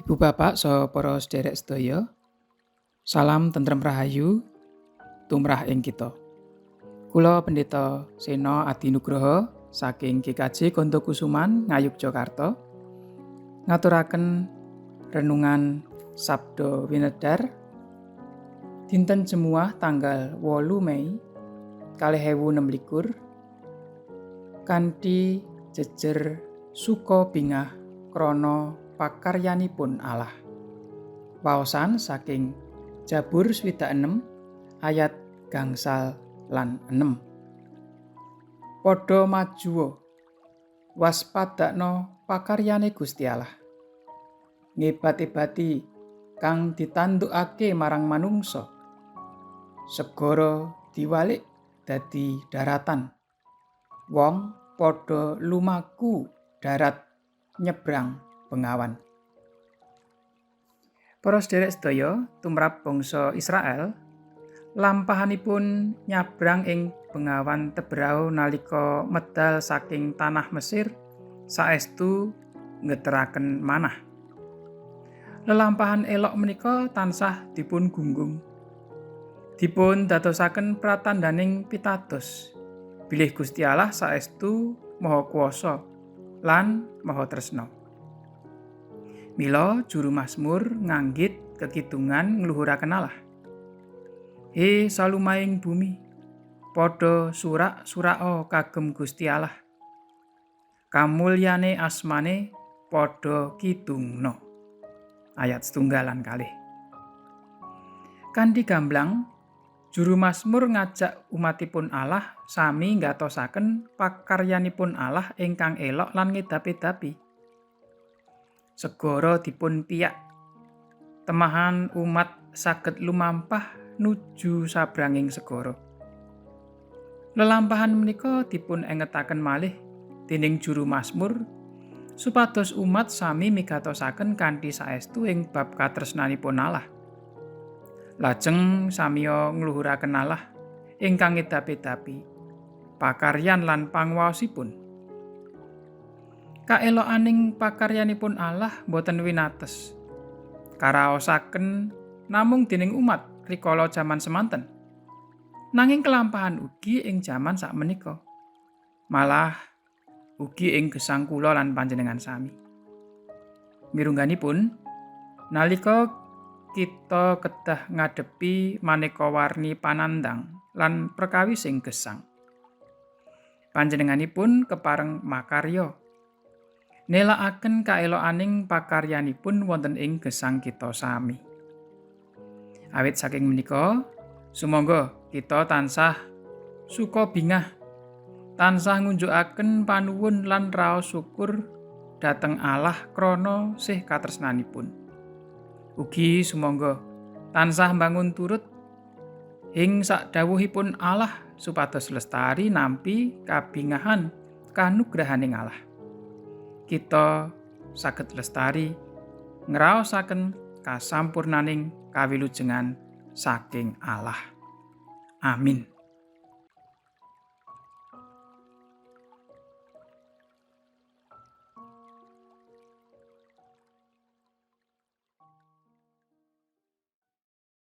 Ibu bapak saha para sederek sedaya, salam tentrem rahayu tumrah ing kita. Kula Pendeta Seno Adi Nugroho saking GKJ Gondokusuman Ngayogyakarta ngaturaken renungan Sabda Winedar dinten Jemuah tanggal 8 Mei 2026 kanthi jejer suka bingah krana pakaryanipun Allah. Waosan saking Jabur 66 ayat 5 lan 6. Padha majuwa, waspadakna pakaryane Gusti Allah. Ngebat-ebati kang ditandukake marang manungsa. Segara diwalik dadi daratan. Wong padha lumaku darat nyebrang bengawan. Para sederek sedaya, tumrap bangsa Israel, lampahanipun nyabrang ing bengawan Teberau nalika medal saking tanah Mesir saestu nggeteraken manah. Lelampahan elok menika tansah dipun gunggung. Dipun dadosaken pratandaning pitados bilih Gusti Allah saestu Maha Kuwasa lan Maha Tresna. Mila juru Mazmur nganggit kekidungan ngluhuraken Allah. He salumaing bumi, padha surak-suraka kagem Gusti Allah. Kamulyane asmane padha kidungna. Ayat 1 lan 2. Kanthi gamblang, juru Mazmur ngajak umatipun Allah sami nggatosaken pakaryanipun Allah ingkang elok lan ngedap-edapi. Segara dipun piyak. Temahan umat saged lumampah nuju sabranging segara. Lelampahan menika dipun engetaken malih dening juru Mazmur supados umat sami migatosaken kanthi saestu ing bab katresnanipun Allah. Lajeng samiya ngluhuraken Allah ingkang ngedap-edapi pakaryan lan panguwaosipun. Kaelokaning pakaryanipun Allah boten winates. Karaosaken namung dening umat rikala jaman semanten. Nanging kelampahan ugi ing jaman sakmenika. Malah ugi ing gesang kula lan panjenengan sami. Mirungganipun, nalika kita kedah ngadepi maneka warni panandhang lan perkawis sing gesang. Panjenenganipun kepareng makarya nelakaken kaelokaning pakaryanipun wonten ing gesang kita sami. Awit saking menika, sumangga kita tansah suka bingah, tansah ngunjukaken panuwun lan raos syukur dhateng Allah krana sih katresnanipun. Ugi sumangga tansah mbangun turut ing sakdhawuhipun Allah supados lestari nampi kabingahan kanugrahaning Allah. Kita saged lestari ngraosaken kasampurnaning kawilujengan saking Allah. Amin.